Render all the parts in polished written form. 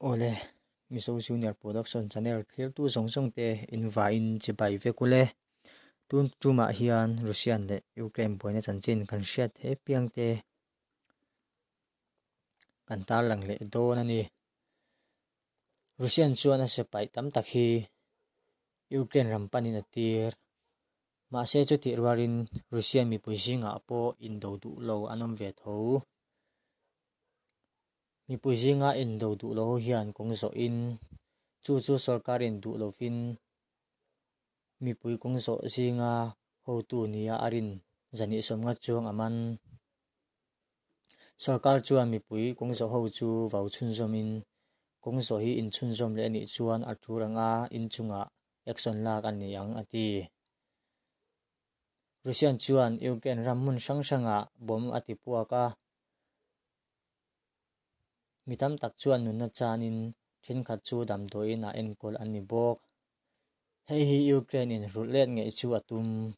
Awle, Mizo Junior Production Channel thlirtu zawng zawng te invaiin chibai vek ule. Tun tumah hian Russian leh Ukraine buaina chanchin kan hriat theih apiang te kan tarlang leh dawn a ni. Russian chuan a sipai tam tak hi Ukraine ram panin a tir. Mahse chutih rualin Russian mipui zingah pawh indo duh lo an awm ve tho. Mipui zinga indo duh lo ho hian kawng zawhin chu chu sorkarin duh lovin mipui kawng zawh zinga hotu nia a rin zahnih sawmnga chuang a man. Sorkar chuan mipui kawng zawh ho chu vau chhunzawmin kawng zawh hi inchhunzawm leh a nih chuan a tul anga inchungah action lak a ni ang a ti. Russian chuan Ukraine ram hmun hrang hrangah bomb a ti puak a. Mi tam tak chuan nunna chanin thenkhat chu damdawiin ah enkawl an ni bawk. Hei hi Ukraine in rulh let ngei chu a tum.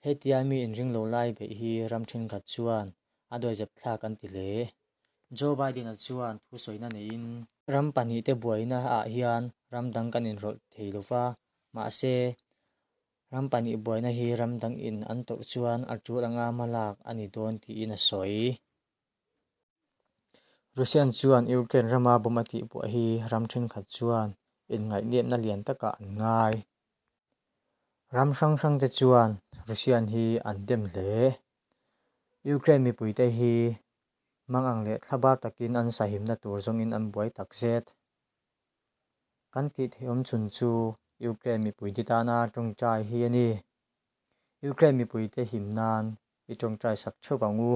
Hetia mi inring lo lai beih hi ram thenkhat chuan a dawizep thlak an ti hle. Joe Biden-a chuan thusawina neiin. Ram pahnihte buaina ah hian ram dang kan inrawlh thei lova, mahse Ram pahnih buaina hi ram dang in an tawrh chuan a tul anga hmalak a ni dawn tiin a sawi. Russian chuan Ukraine rama bomb a tihbuah hi ram thenkhat chuan inngaihnepna lian takah an ngai. Ram hrang hrang te chuan Russian hi an dem hle. Ukraine mipuite hi mangang leh thlabar takin an sahimna tur zawngin an buai takzet. Kan tih theih awm chhun chu Ukraine mipuite tana tawngtai hi a ni. Ukraine mipuite him nan i tawngtai sak theuh ang u.